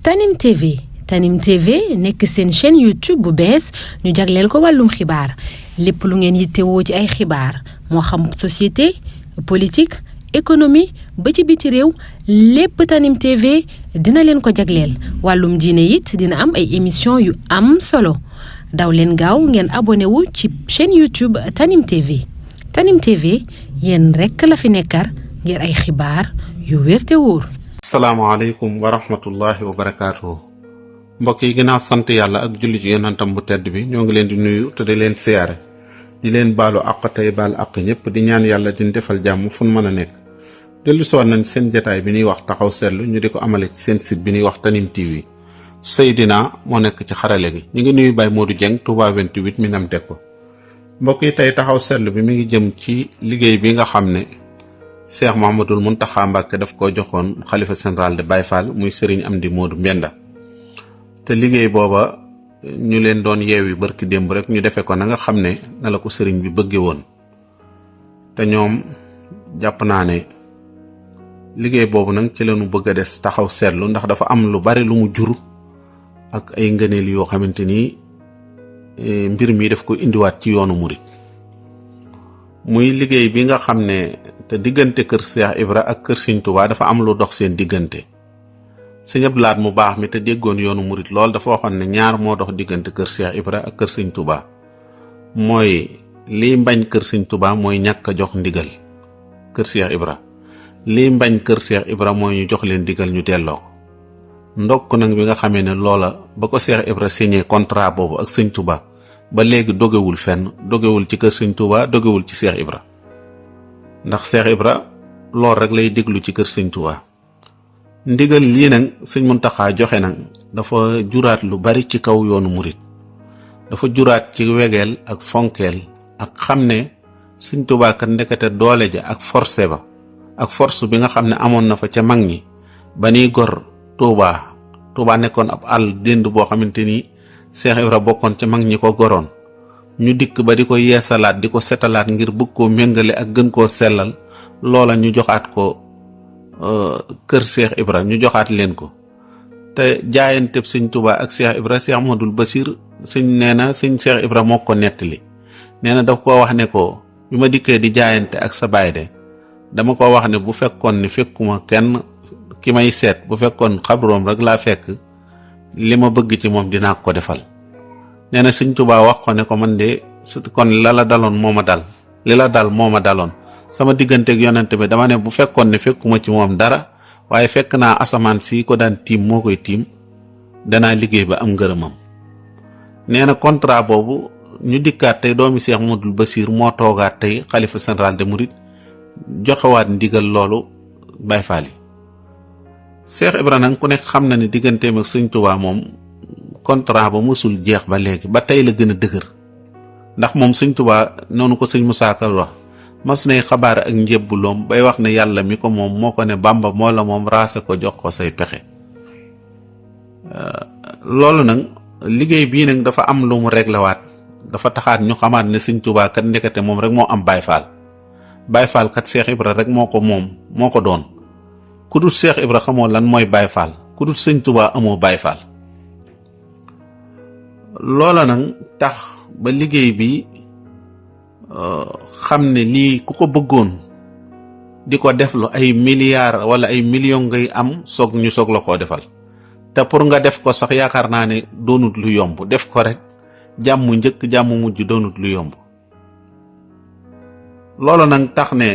Tanim TV Tanim TV nekk seen chaîne YouTube bu bees ñu jagleel ko wàllum xibaar lépp lu ngeen yittewoo ci ay xibaar moo xam société politique économie ba ci biti réew lépp Tanim TV dina leen ko jagleel wàllum diine it dina am ay émission yu am solo daw leen gaaw ngeen abonné wu ci chaîne YouTube Tanim TV Tanim TV yéen rekk la fi nekkar ngir ay xibaar yu wér te wóor. asalaamaaleykum wa rahmatullahi wa barakaatuhu mbokk yi ginnaaw sant yàlla ak julli ci yonentam bu tedd bi ñoo ngi leen di nuyu te di leen siyaare di leen baalu àq tey baal àq ñëpp di ñaan yàlla di defal jàmm fu mën a nekk dellu soon nañ seen jataay bi ñuy wax taxaw seetlu ñu di ko amale ci seen site bi ñuy wax Tanim TV Seydina moo nekk ci xarale gi ñu ngi nuyu Baye Modou Dieng Touba 28 mi nam teg ko mbokk yi tey taxaw seetlu bi mi ngi jëm ci liggéey bi nga xam ne Cheikh Mouhamadoul Mountakha Mbacké daf ko joxoon xalifa général de Baye Fall muy Serigne Amdi Modou Mbenda te liggéey booba ñu leen doon yeewi barki démb rek ñu defee ko na nga xam ne na la ko sëriñ bi bëgge woon te ñoom jàpp naa ne liggéey boobu nag ci lañu bëgg a des taxaw seetlu ndax dafa am lu bari lu mu jur ak ay ngëneel yoo xamante ni mbir mi daf ko indiwaat ci yoonu murit muy liggéey bi nga xam ne te diggante kër Cheikh Ibra ak kër Sëñ Touba dafa am lu dox seen diggante Sëñ Abdou Lahad mu baax mi te déggoon yoonu murit lool dafa waxoon ne ñaar moo dox diggante kër Cheikh Ibra ak kër Sëñ Touba mooy liy mbañ kër Sëñ Touba mooy ñàkk a jox ndigal kër Cheikh Ibra liy mbañ kër Cheikh Ibra mooy ñu jox leen ndigal ñu delloo ko ndokk nag bi nga xamee ne loola ba ko Cheikh Ibra signé contrat boobu ak Sëñ Touba ba léegi dogewul fenn dogewul ci kër Sëñ Touba dogewul ci Cheikh Ibra ndax Cheikh Ibra lool rek lay déglu ci kër Sëñ Touba ndigal lii nag Sëñ Mountakha joxe nag dafa juraat lu bari ci kaw yoonu murit dafa juraat ci wegeel ak fonkeel ak xam ne Sëñ Touba kat ndekete doole ja ak forcé ba ak force bi nga xam ne amoon na fa ca mag ñi ba niy gor Touba nekkoon ab àll dénd boo xamante ni Cheikh Ibra bokkoon ca mag ñi ko goroon ñu dikk ba di ko yeesalaat di ko setalaat ngir bëgg koo méngale ak gën koo sellal loola ñu joxaat ko kër Cheikh Ibra ñu joxaat leen ko te jaayanteb Sëñ Touba ak Cheikh Ibra Cheikh Ahmadul Basir sëñ nee na sëñ Cheikh Ibra moo ko nettali nee na daf koo wax ne ko bi ma dikkee di jaayante ak sa baay de dama ko wax ne bu fekkoon ni fekkuma kenn ki may seet bu fekkoon xabroom rek laa fekk li ma bëgg ci moom dinaa ko defal nee na Sëñ Touba wax ko ne ko man de kon la daloon moo ma dal li la dal moo ma daloon sama digganteeg yonent bi dama ne bu fekkoon ne fekkuma ci moom dara waaye fekk naa asamaan si ko daan tiim moo koy tiim danaa liggéey ba am ngërëmam nee na contrat boobu ñu dikkaat tey doomi Cheikh Modou Bassir moo toogaat tey xalifa général des mourides joxewaat ndigal loolu Baye Fall yi Cheikh Ibra nag ku nekk xam na ne digganteem ak Sëñ Touba moom contrat ba mësul jeex ba léegi ba tey la gën a dëgër ndax moom Sëñ Touba noonu ko sëñ Moussa Ka wax mas nay xabaar ak njébbuloom bay wax ne yàlla mi ko moom moo ko ne Bàmba moo la moom raase ko jox ko say pexe loolu nag liggéey bii nag dafa am lu mu réglewaat dafa taxaat ñu xamaat ne Sëñ Touba kat ndekete moom rek moo am Baye Fall Baye Fall kat Cheikh Ibra rek moo ko moom moo ko doon ku dul Cheikh Ibra xamoo lan mooy Baye Fall ku dul Sëñ Touba amoo Baye Fall loola nag tax ba liggéey bi xam ne lii ku ko bëggoon di ko def lu ay milliards wala ay millions ngay am soog ñu soog la koo defal te pour nga def ko sax yaakaar naa ne doonut lu yomb def ko rek jàmm njëkk jàmm mujj doonut lu yomb loolu nag tax ne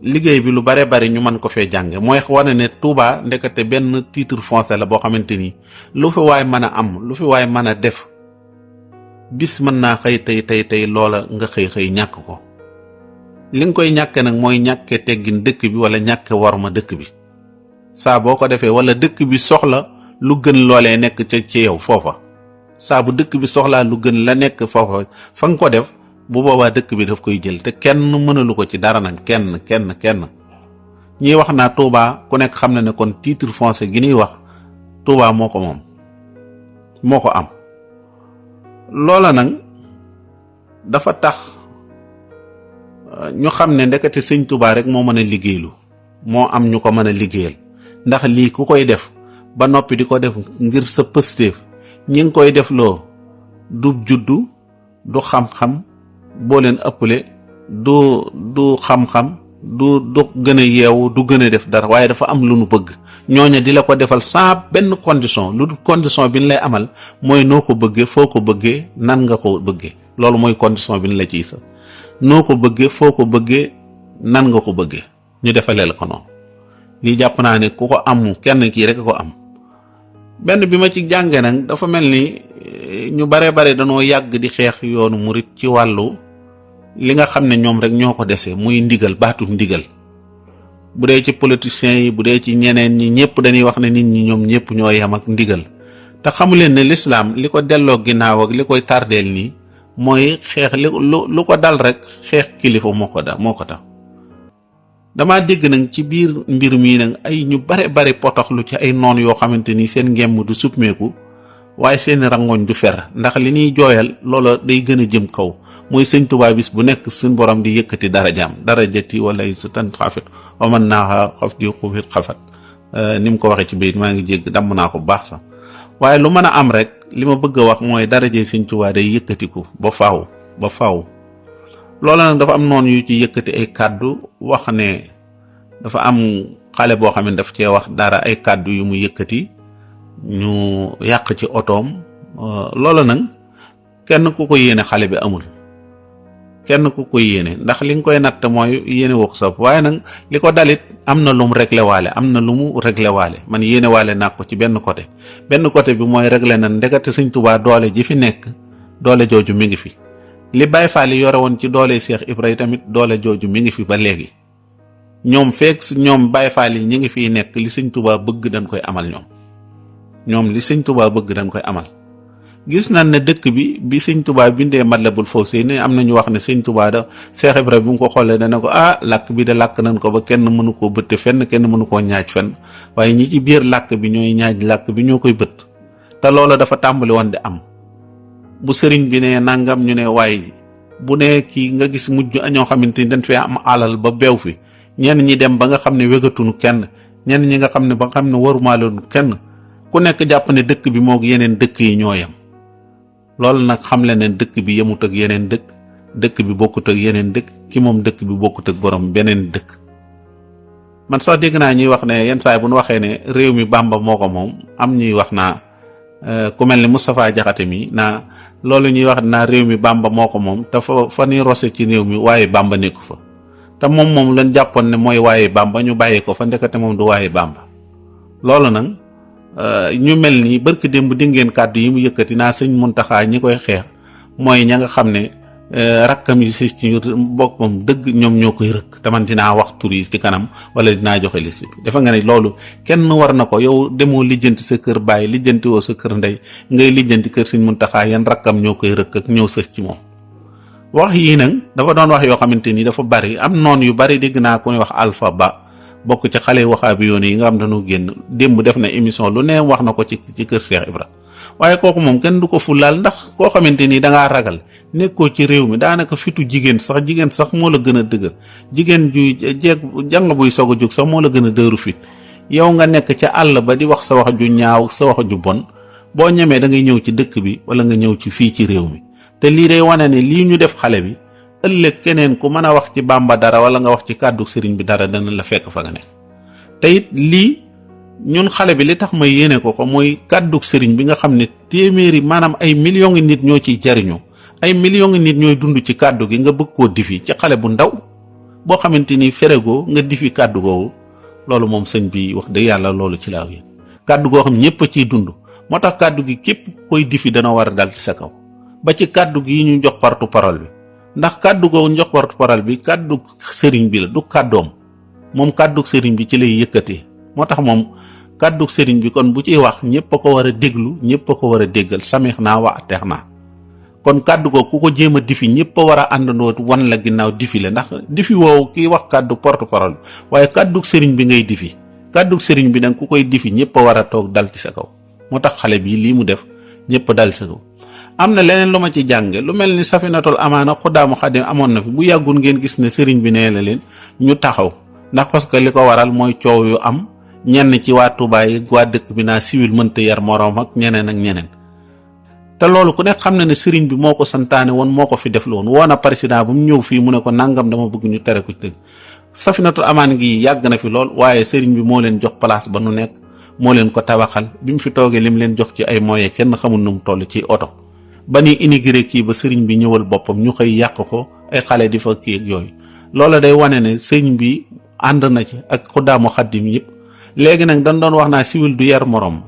liggéey bi lu bare bari ñu mën ko fee jànge mooy wane ne Touba ndekete benn titre foncier la boo xamante ni lu fi waay mën a am lu fi waay mën a def bis mën naa xëy tey loola nga xëy ñàkk ko li nga koy ñàkke nag mooy ñàkke teggin dëkk bi wala ñàkke worma dëkk bi saa boo ko defee wala dëkk bi soxla lu gën loolee nekk ca ci yow foofa saa bu dëkk bi soxlaa lu gën la nekk foofa fa nga ko def bu boobaa dëkk bi daf koy jël te kenn mënalu ko ci dara nag kenn ñiy wax naa Touba ku nekk xam na ne kon titre foncier gi ñuy wax Touba moo ko moom moo ko am loola nag dafa tax ñu xam ne ndekete Sëñ Touba rek moo mën a liggéeylu moo am ñu ko mën a liggéeyal ndax lii ku koy def ba noppi di ko def ngir sa pëstéef ñi ngi koy def loo du juddu du xam-xam boo leen ëppale du xam-xam du gën a yeewu du gën a def dara waaye dafa am lu nu bëgg ñooña di la ko defal sans benn condition lu dul condition bi ñu lay amal mooy noo ko bëggee foo ko bëggee nan nga ko bëggee loolu mooy condition bi ñu la ciy sa noo ko bëggee foo ko bëggee nan nga ko bëggee ñu defalee la ko noonu lii jàpp naa ne ku ko am kenn kii rek ko am. benn bi ma ci jàngee nag dafa mel ni ñu bare danoo yàgg di xeex yoonu murit ci wàllu li nga xam ne ñoom rek ñoo ko dese muy ndigal baatum ndigal bu dee ci politiciens yi bu dee ci ñeneen ñi ñëpp dañuy wax ne nit ñi ñoom ñëpp ñoo yem ak ndigal te xamu leen ne lislaam li ko delloo ginnaaw ak li koy tardeel nii mooy xeex lu ko dal rek xeex kilifa moo ko tax dama dégg nag ci biir mbir mii nag ay ñu bare potoxlu ci ay noon yoo xamante ni seen ngemm du supmeeku waaye seen rangoñ du fer ndax li ñuy jooyal loola day gën a jëm kaw mooy sëñ Tuubaa bis bu nekk suñ borom di yëkkati darajaam darajati wala su tan xafit wa man naaxa xaf di xufit xafat ni mu ko waxee ci biir maa ngi jégg damm naa ko bu baax sax waaye lu mën a am rek li ma bëgg a wax mooy daraje sëñ Tuubaa day yëkkatiku ba faaw loola nag dafa am noonu yu ci yëkkati ay kàddu wax ne dafa am xale boo xam ne daf cee wax dara ay kàddu yu mu yëkkati ñu yàq ci otoom loola nag kenn ku ko yéene xale bi amul kenn ku ko yéene ndax li nga koy natt mooy yéene woo ko sa waaye nag li ko dalit am na lu mu réglé waale man yéene waale naa ko ci benn côté bi mooy réglé na ndekete Sëñ Tuubaa doole ji fi nekk doole jooju mi ngi fi li Baay Faal yore woon ci doole Cheikh Ibra tamit doole jooju mi ngi fi ba léegi ñoom ñoom Baay Faal yi ñi ngi fiy nekk li Sëñ Tuubaa bëgg dañ koy amal ñoom li Sëñ Tuubaa bëgg dañ koy amal gis nañ ne dëkk bi Sëñ Tuubaa bindee Matlabul Fawzayni am na ñu wax ne Sëñ Tuubaa da Cheikh Ibra bi mu ko xoolee dana ko làkk bi de làkk nañ ko ba kenn mënu koo bëtte fenn kenn mënu koo ñaaj fenn waaye ñi ci biir làkk bi ñooy ñaaj làkk bi ñoo koy bëtt te loola dafa tàmbali woon di am bu sëriñ bi ne nangam ñu ne waaye bu ne kii nga gis mujj ñoo xamante ni dañ fee am alal ba beew fi ñenn ñi dem ba nga xam ne wégatunu kenn ñenn ñi nga xam ne ba nga xam ne warumaaloon kenn ku nekk jàpp ne dëkk bi moog yeneen dëkk yi ñoo yem loolu nag xam le ne dëkk bi yemut ak yeneen dëkk bi bokkut ak yeneen dëkk ki moom dëkk bi bokkut ak borom beneen dëkk. man sax dégg naa ñuy wax ne yenn saay bu ñu waxee ne réew mi Bàmba moo ko moom am ñuy wax naa ku mel ni Moustapha Jaxate mi naa loolu ñuy wax naa réew mi Bàmba moo ko moom te fa ni rose ci réew mi waaye Bàmba nekku fa te moom lañ jàppoon ne mooy waaye Bàmba ñu bàyyi ko fa ndekete moom du waaye Bàmba loolu nag ñu mel ni barki démb di ngeen kàddu yi mu yëkkati naa sëñ Muntaxa ñi koy xeex mooy ña nga xam ne rakkam yi si ci boppam dëgg ñoom ñoo koy rëkk te man dinaa wax tur yi ci kanam wala dinaa joxe liste bi dafa nga ne loolu kenn war na ko yow demoo lijjanti sa kër bàyyi lijjanti woo sa kër ndey ngay lijjanti kër sëñ Muntaxa yan rakkam ñoo koy rëkk ak ñëw sës ci moom. wax yii nag dafa doon wax yoo xamante ni dafa bari am noon yu bari dégg naa ku ne wax Alpha Ba bokk ci xale waxaabi yoon yi nga xam dañoo génn démb def na émission lu ne wax na ko ci kër Cheikh Ibra waaye kooku moom kenn du ko fulaal ndax koo xamante ni dangaa ragal nekkoo ci réew mi daanaka fitu jigéen sax moo la gën a dëgër jigéen ju jàng buy soog a jóg sax moo la gën a dëru fit yow nga nekk ca àll ba di wax sa wax ju ñaaw sa wax ju bon boo ñemee da ngay ñëw ci dëkk bi wala nga ñëw ci fii ci réew mi te lii day wane ne lii ñu def xale bi ëllëg keneen ku mën a wax ci Bàmba dara wala nga wax ci kàddu sëriñ bi dara dana la fekk fa nga ne te it lii ñun xale bi li tax ma yéene ko mooy kàddu sëriñ bi nga xam ne téeméeri maanaam ay millions ngi nit ñoo ciy jariñoo ay millions ngi nit ñooy dund ci kàddu gi nga bëgg koo difi ci xale bu ndaw boo xamante ni ferego nga difi kàddu googu loolu moom sëñ bi wax dëgg yàlla loolu ci laaw yi kàddu goo xam ñëpp a ciy dund moo tax kàddu gi képp ku koy difi dana war a dal ci sa kaw ba ci kàddu gi ñu jox porte-parole bi ndax kàddu googu jox porte-parole bi kàddu sëriñ bi la du kàddoom moom kàddu sëriñ bi ci lay yëkkatee moo tax moom kàddu sëriñ bi kon bu ciy wax ñëpp a ko war a déglu ñëpp a ko war a déggal samix naa wa ateex naa kon kàddu googu ku ko jéem a difi ñëpp a war a àndandoo wan la ginnaaw difi la ndax difi woowu kiy wax kàddu porte-parole bi waaye kàddu sëriñ bi ngay difi kàddu sëriñ bi nag ku koy difi ñëpp a war a toog dal ci sa kaw moo tax xale bi lii mu def ñëpp dal ci sa kaw. am na leneen lu ma ci jànge lu mel ni Safinatul Amaana Xuddaamu Xaadim amoon na fi bu yàggul ngeen gis ne sëriñ bi nee la leen ñu taxaw ndax parce que li ko waral mooy coow yu am ñenn ci waa Touba yi waa dëkk bi naa civil mënta yar moroom ak ñeneen te loolu ku nekk xam na ne sëriñ bi moo ko santaane woon moo ko fi def loon woon a président bu mu ñëw fii mu ne ko nangam dama bëgg ñu tere ko ci dëgg Safinatul Amaan gi yàgg na fi lool waaye sëriñ bi moo leen jox place ba nu nekk moo leen ko tabaxal bi mu fi toogee lim leen jox ci ay moyens kenn xamul nu mu toll ci oto ba ni immigré kii ba sëriñ bi ñëwal boppam ñu koy yàq ko ay xale di fa kii ak yooyu loola day wane ne sëriñ bi ànd na ci ak xuddaamu xaddim yëpp léegi nag dañ doon wax naa civil du yar morom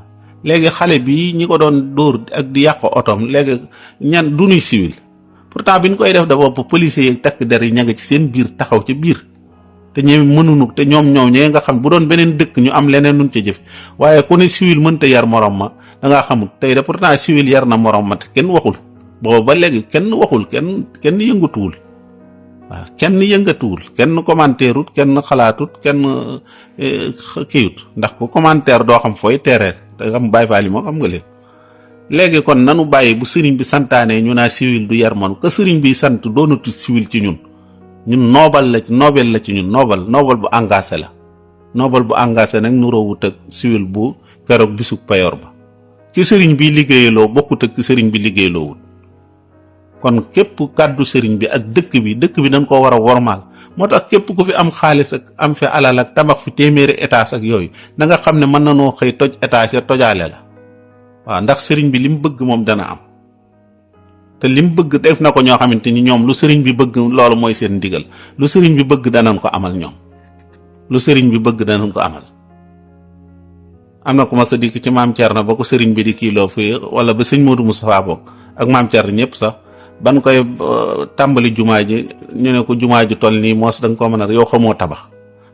léegi xale bi ñi ko doon dóor ak di yàq otoom léegi ñan du ñuy civil pourtant bi ñu koy def da bopp policiers yi takk der yi ña nga ci seen biir taxaw ci biir te ñoom mënuñu te ñoom ñee nga xam bu doon beneen dëkk ñu am leneen nun ca jëf waaye ku ne civil mënta yar morom ma da ngaa xamul tey de pourtant civil yar na morom ma te kenn waxul boobu ba léegi kenn waxul kenn yëngatuwul waaw kenn yëngatuwul kenn commentaire kenn xalaatut kenn kiiwut ndax ku commentaire doo xam fooy teereer te xam Baay Faal yi moom xam nga leen léegi kon nanu bàyyi bu sëriñ bi santaane ñu naa civil du yar moom que sëriñ bi sant doonatu civil ci ñun noobal la ci ñun noobal bu engagé la noobal bu engagé nag nuroowut ak civil bu keroog bisu payoor ba ki sëriñ bi liggéeyaloo bokkut ak ki sëriñ bi liggéeyaloowut kon képp kàddu sëriñ bi ak dëkk bi dañ ko war a wormaal moo tax képp ku fi am xaalis ak am fi alal ak tabax fi téeméeri étage ak yooyu da nga xam ne mën na noo xëy toj étage ya tojaale la waaw ndax sëriñ bi li mu bëgg moom dana am te li mu bëgg def na ko ñoo xamante ni ñoom lu sëriñ bi bëgg loolu mooy seen ndigal lu sëriñ bi bëgg danañ ko amal ñoom lu sëriñ bi bëgg danañ ko amal am na ku ma sa dikk ci maam Thierno ba ko sëriñ bi di kiiloo fii wala ba sëñ Modou Moustapha bokk ak maam Thierno ñëpp sax ban koy tàmbali jumaa ji ñu ne ko jumaa ji toll nii moos da nga ko mën a yow xamoo tabax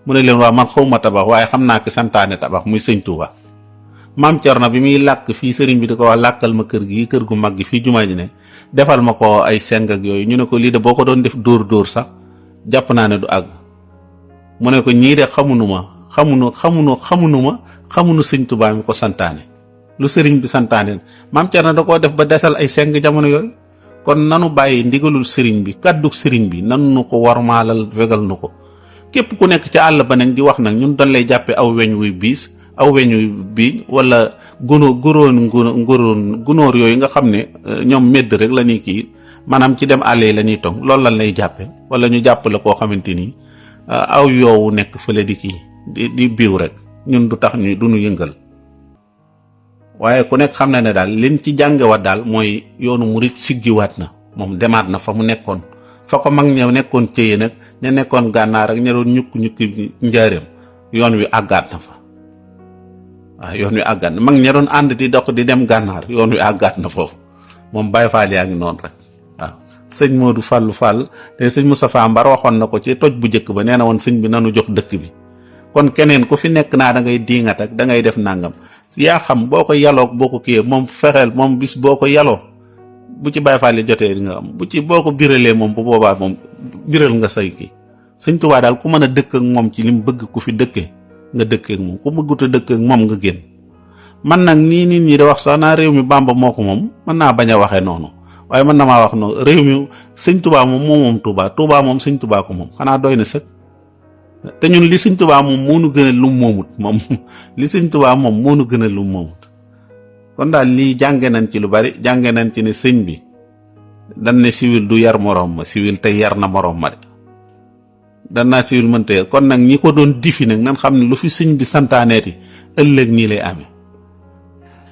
mu ne leen waa man xawma tabax waaye xam naa ki santaane tabax muy sëñ Touba maam Thierno bi muy làkk fii sëriñ bi di ko wax làkkal ma kër gu mag gi fii jumaa ji ne defal ma ko ay seng ak yooyu ñu ne ko lii de boo ko doon def dóor sax jàpp naa ne du àgg mu ne ko ñii de xamunu sëñ Touba mi ko santaane lu sëriñ bi santaane maam Thierno da koo def ba desal ay seng jamono yooyu kon nanu bàyyi ndigalul sëriñ bi kàddu sëriñ bi nanu nu ko warmaalal wegal nu ko képp ku nekk ci àll ba nag di wax nag ñun dañ lay jàppe aw weñ wuy biis aw weñ wuy bii wala gunóor yooyu nga xam ne ñoom medd rek la ñuy kii maanaam ci dem àll yi la ñuy tong loolu lañ lay jàppe wala ñu jàpp la koo xamante ni aw yoowu nekk fële di kii di biiw rek ñun du tax ñu du ñu yëngal waaye ku nekk xam na ne daal liñ ci jàngewaat daal mooy yoonu murit siggiwaat na moom demaat na fa mu nekkoon fa ko mag ña nekkoon cëye nag ña nekkoon gànnaar ak ña doon ñukki njaareem yoon wi àggaat na fa waaw yoon wi àggaat na mag ña doon ànd di dox di dem gànnaar yoon wi àggaat na foofu moom Baay Faal yaa ngi noonu rek waaw sëñ Modou Fall te sëñ Moustapha Mbar waxoon na ko ci toj bu njëkk ba nee na woon sëñ bi nanu jox dëkk bi kon keneen ku fi nekk naa da ngay diingat ak da ngay def nangam yaa xam boo ko yaloog boo ko kiyee moom fexeel moom bis boo ko yaloo bu ci Baay Faal jotee di nga am bu ci boo ko biralee moom bu boobaa moom biral nga say kii sëñ Tuubaa daal ku mën a dëkk ak moom ci lim bëgg ku fi dëkkee nga dëkkee ak moom ku bëggut a dëkk ak moom nga génn man nag nii nit ñi di wax sax naa réew mi Bàmba moo ko moom mën naa bañ a waxee noonu waaye mën na maa wax noonu réew mi sëñ Tuubaa moom Tuubaa moom sëñ Tuubaa ko moom xanaa doy na sëkk te ñun li sëñ Tuubaa moom moo nu gënal lu mu moomut moom li sëñ Tuubaa moom moo nu gënal lu mu moomut kon daal lii jànge nañ ci lu bari jànge nañ ci ne sëñ bi dañ ne civil du yar moroom ma civil te yar na moroom ma de dan naa civil mënta yar kon nag ñi ko doon difi nag nan xam ne lu fi sëñ bi santaaneeti ëllëg nii lay amee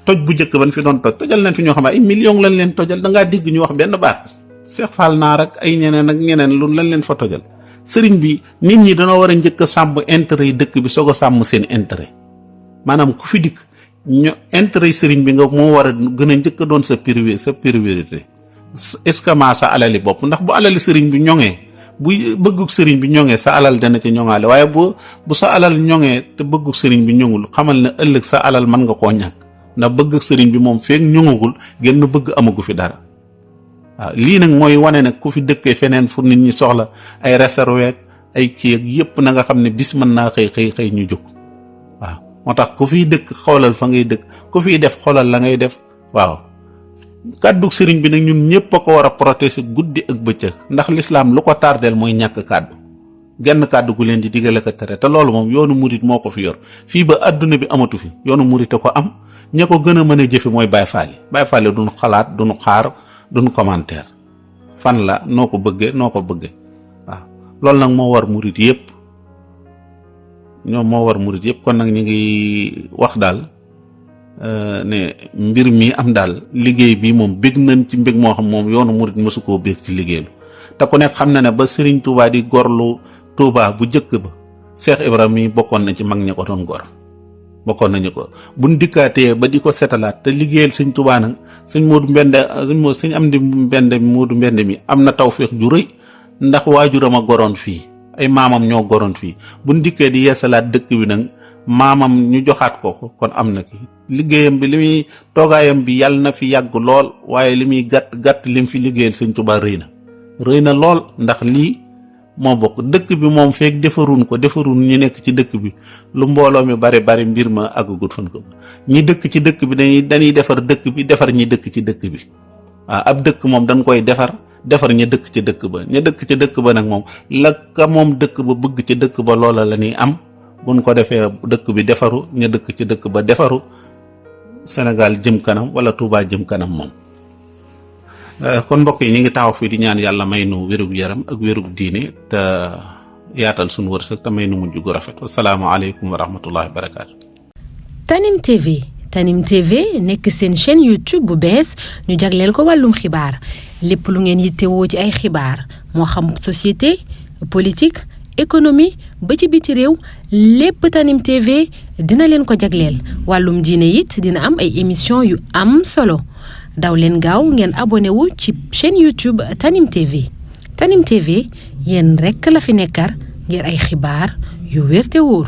toj bu njëkk ban fi doon tojal nañ fi ñoo xam ne ay millions lañ leen tojal da ngaa digg ñu wax benn baat Cheikh Fall naar ak ay ñeneen ak ñeneen lu lañ leen fa tojal sëriñ bi nit ñi dana war a njëkk a sàmm intérêt yi dëkk bi soog a sàmm seen intérêt maanaam ku fi dikk intérêt yi sëriñ bi nga moo war a gën a njëkk a doon sa priorité est-ce que maa sa alali bopp ndax bu alali sëriñ bi ñoŋee bu bëggug sëriñ bi ñoŋee sa alal dana ci ñoŋaale waaye bu sa alal ñoŋee te bëggug sëriñ bi ñoŋul xamal ne ëllëg sa alal mën nga koo ñàkk ndax bëggug sëriñ bi moom feek ñoŋagul genn bëgg amagu fi dara waaw lii nag mooy wane nag ku fi dëkkee feneen fu nit ñi soxla ay réserve ay kii ak yépp na nga xam ne bis mën naa xëy ñu jóg waaw moo tax ku fiy dëkk xoolal fa ngay dëkk ku fiy def xoolal la ngay def waaw kàddu sëriñ bi nag ñun ñëpp a ko war a protéger guddi ak bëccëg ndax lislaam lu ko tardeel mooy ñàkk kàddu genn kàddu gu leen di digale ko tere te loolu moom yoonu murit moo ko fi yor fii ba adduna bi amatu fi yoonu murit a ko am ña ko gën a mën a jëfe mooy Baay Faal yi Baay Faal yi duñ xalaat duñ xaar duñ commentaire fan la noo ko bëggee waaw loolu nag moo war murit yëpp kon nag ñu ngi wax daal ne mbir mi am daal liggéey bi moom bég nañ ci mbég moo xam moom yoonu murit mësu koo bég ci liggéeylu te ku nekk xam na ne ba Serigne Touba di gorlu Touba bu jëkk ba Cheikh Ibrahima mi bokkoon na ci mag ña ko doon gor bokkoon nañu ko buñ dikkaatee ba di ko setalaat te liggéeyal Serigne Touba nag sëñ Amdi Mbende Moodu Mbende mi am na tawféex ju rëy ndax waajuram a goroon fii ay maamam ñoo goroon fii buñ dikkee di yeesalaat dëkk bi nag maamam ñu joxaat ko kon am na ki liggéeyam bi li muy toogaayam bi yàlla na fi yàgg lool waaye li muy gàtt lim fi liggéeyal Sëñ Tuubaa rëy na lool ndax lii moo bokk dëkk bi moom feek defarun ñu nekk ci dëkk bi lu mbooloo mi bari mbir ma àggagut fan ko ñi dëkk ci dëkk bi dañuy defar dëkk bi defar ñi dëkk ci dëkk bi waaw ab dëkk moom dañ koy defar ña dëkk ca dëkk ba ña dëkk ca dëkk ba nag moom la ka moom dëkk ba bëgg ca dëkk ba loola la ñuy am buñ ko defee dëkk bi defaru ña dëkk ca dëkk ba defaru Sénégal jëm kanam wala Touba jëm kanam moom kon mbokk yi ñu ngi taxaw fii di ñaan yàlla may nu wérug yaram ak wérug diine te yaatal suñu wërsëg te may nu mujj gu rafet asalaamaaleykum wa rahmatullahi wa barakaatu. Tanim TV nekk seen chaîne YouTube bu bees ñu jagleel ko wàllum xibaar lépp lu ngeen yittewoo ci ay xibaar moo xam société politique économie ba ci biti réew lépp Tanim TV dina leen ko jagleel wàllum diine it dina am ay émission yu am solo daw leen gaaw ngeen abonné wu ci chaîne YouTube Tanim TV yéen rekk la fi nekkar ngir ay xibaar yu wér te wóor